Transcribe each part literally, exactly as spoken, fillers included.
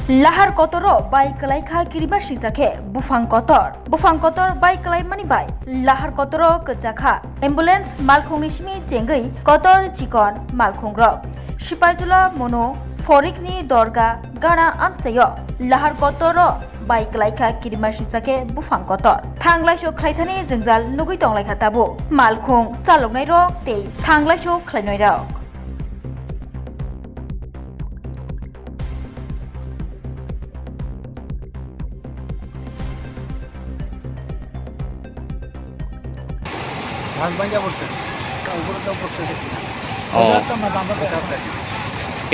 Lahar kotoro bai kwlai kha kirima singsa khe buphang kotor. Buphang kotor bai kwlaimani bai lahar kotoro kwchak kha. Ambulance malkhungni simi chengwi kotor chikon malkhungrok. Sipaijula mono phorikni dorga gana amchaio lahar kotoro bai kwlai kha kirima singsa khe buphang kotor. Thanglaiso khlaithani jwngjal nugwi tonglaikha tabuk malkhung chaloknairok tei thanglaiso khlainairok. ধান পাঞ্জা পড়ছে, উপরে তো পড়ছে দেখছি না। ও।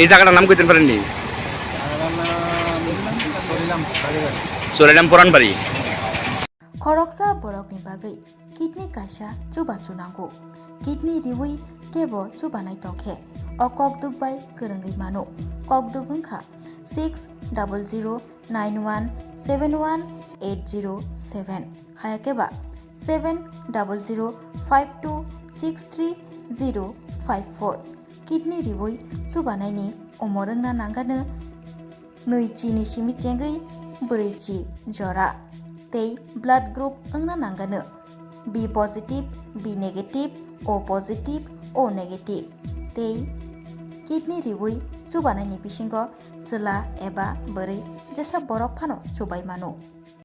এই জায়গাটার নাম কইতে পারেননি? জায়গাটার নাম চুরাইলাম কালীবাড়ি। চুরাইলাম Puranbari. Khoroksa borokni bagwi kidney kaisa chubachu nango. Kidney riwi kebo chubanai tongkhe o kokduk bai kwrwngwi mano. Kokduk wngkha six double zero nine one seven one eight zero seven, hayakhe ba seven double zero five two six three zero five four. Kidney riwi chubanaini umor wngna nangano nwi chini simi chengwi bwrwi chi jora tei blood group wngna nangano B positive, B negative, O positive, O negative tei kidney riwi chubanaini bisingo chwla eba bwrwi jesa borok phano chubai mano.